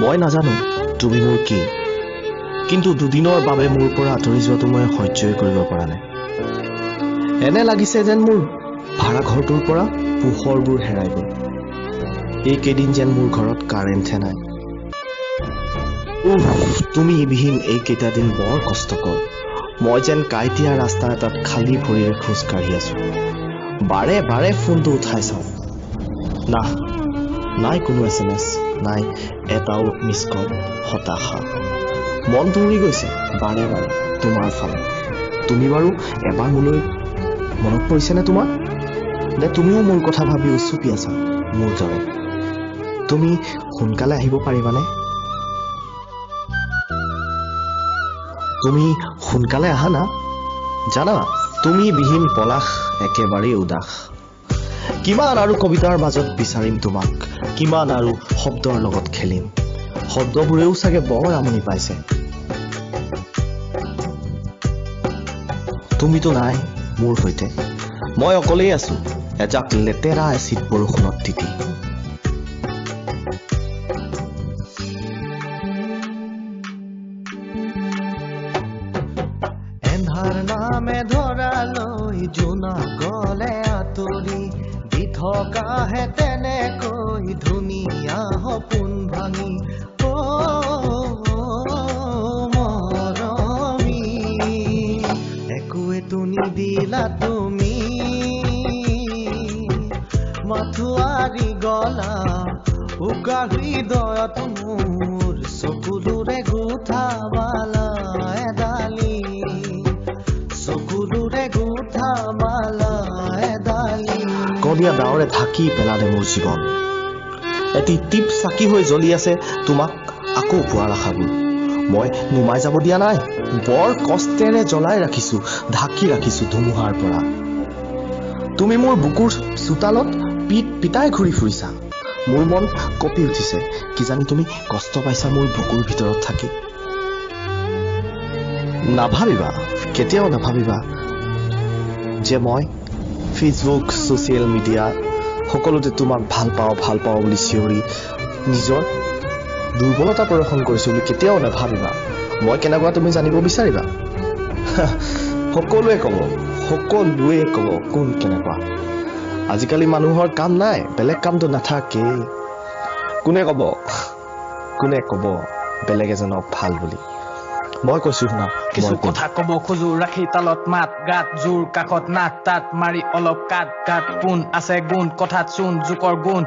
মই নাজানো তুমি মোৰ কি, কিন্তু দুদিনৰ বাবে মোৰ পৰা আঁতৰি যোৱাটো মই সহ্যই কৰিব পৰা নাই। এনে লাগিছে যেন মোৰ ভাড়া ঘৰটোৰ পৰা পোহৰবোৰ হেৰাই গ'ল। এইকেইদিন যেন মোৰ ঘৰত কাৰেণ্টহে নাই। উফ, তুমি বিহীন এইকেইটা দিন বৰ কষ্টকৰ। মই যেন কাঁইটীয়া ৰাস্তা এটাত খালী ভৰিৰে খোজ কাঢ়ি আছো। বাৰে বাৰে ফোনটো উঠাই চাওঁ, না নাই কোনো SMS, নাই এটাও মিছ কল। হতাশা, মনটো উৰি গৈছে বাৰে বাৰে তোমাৰ ফালে। তুমি বাৰু এবাৰ মোলৈ মনত পৰিছেনে তোমাৰ? নে তুমিও মোৰ কথা ভাবি উচুপি আছা মোৰ দৰে? তুমি সোনকালে আহিব পাৰিবানে? তুমি সোনকালে আহা না। জানা, তুমি বিহীন পলাশ একেবাৰেই উদাস। কিমান আৰু কবিতাৰ মাজত বিচাৰিম তোমাক, কিমান আৰু শব্দৰ লগত খেলিম। শব্দবোৰেও চাগে বৰ আমনি পাইছে। তুমিতো নাই মোৰ সৈতে, মই অকলেই আছো এজাক লেতেৰা এচিড বৰষুণত তিতি। এন্ধাৰ নামে ধৰালৈ জোনাক গলে আঁতৰি, দি থকাহে তেনেকৈ ধুনীয়া সপোন ভাঙি। অ মৰমী, একোৱেতো নিদিলা তুমি, মাথোৱাৰি গলা উকা হৃদয়ত মোৰ চকুলোৰে গোঠা মালা এডালি, চকুলোৰে গোঠা মালা এডালি। কলীয়া ডাৱৰে ঢাকি পেলালে মোৰ জীৱন। এটি টিপ চাকি হৈ জ্বলি আছে তোমাক আকৌ পোৱাৰ আশাবোৰ। মই নুমাই যাব দিয়া নাই, বৰ কষ্টেৰে জ্বলাই ৰাখিছো, ঢাকি ৰাখিছো ধুমুহাৰ পৰা। তুমি মোৰ বুকুৰ চোতালত পিট পিটাই ঘূৰি ফুৰিছা। মোৰ মন কঁপি উঠিছে, কিজানি তুমি কষ্ট পাইছা মোৰ বুকুৰ ভিতৰত থাকি। নাভাবিবা, কেতিয়াও নাভাবিবা যে মই ফেচবুক, ছ'চিয়েল মিডিয়া সকলোতে তোমাক ভাল পাওঁ ভাল পাওঁ বুলি চিঞৰি নিজৰ দুৰ্বলতা প্ৰদৰ্শন কৰিছোঁ বুলি কেতিয়াও নাভাবিবা। মই কেনেকুৱা তুমি জানিব বিচাৰিবা? সকলোৱে ক'ব, সকলোৱে ক'ব কোন কেনেকুৱা। আজিকালি মানুহৰ কাম নাই, বেলেগ কামটো নাথাকেই। কোনে ক'ব, কোনে ক'ব বেলেগ এজনক ভাল বুলি? মই কৈছো শুনা, কিছু কথা ক'ব খোজো, ৰাখি তালত মাত গাত জোৰ, কাষত নাক তাত মাৰি অলপ কাট গাত পোন আছে গুণ, কথাত চোন জোকৰ গুণ।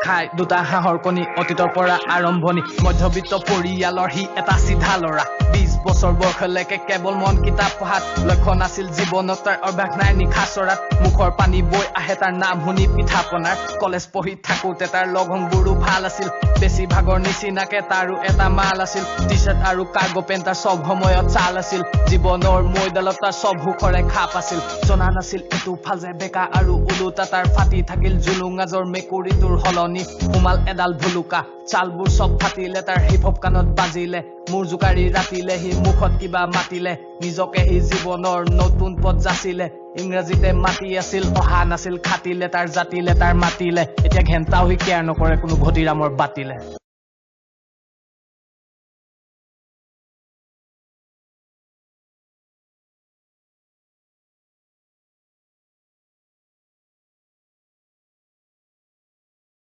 খাই দুটা হাঁহৰ কণী, অতীতৰ পৰা আৰম্ভণি। মধ্যবিত্ত পৰিয়ালৰ সি এটা চিধা ল'ৰা। 20 বছৰ বয়সলৈকে কেৱল মন কিতাপ পঢ়াত, লক্ষ্য নাছিল জীৱনত তাৰ, অভ্যাস নাই নিশা চৰাত। মুখৰ পানী বৈ আহে তাৰ নাম শুনি পিঠা পনাৰ। কলেজ পঢ়ি থাকোঁতে তাৰ লগ সংগবোৰো ভাল আছিল, বেছিভাগৰ নিচিনাকে তাৰো এটা মাল আছিল। টি চাৰ্ট আৰু কাৰ্গো পেণ্ট তাৰ চব সময়ত চাল আছিল। জীৱনৰ মৈদালত তাৰ চব সুখৰে খাপ আছিল। জনা নাছিল এইটো ফাল যে বেকা আৰু ওলোটা তাৰ, ফাটি থাকিল জুলুঙাজৰ মেকুৰীটোৰ সলনি সোমাল এডাল ভুলুকা। চালবোৰ চব ফাটিলে তাৰ, হিপ হপ কাণত বাজিলে, মূৰ জোকাৰি ৰাতিলে সি মুখত কিবা মাতিলে। নিজকে সি জীৱনৰ নতুন পথ যাচিলে, ইংৰাজীতে মাতি আছিল অহা নাছিল খাটিলে তাৰ, জাতিলে তাৰ মাতিলে। এতিয়া ঘেণ্টাও সি কেয়াৰ নকৰে কোনো ঘটিৰামৰ বাতিলে।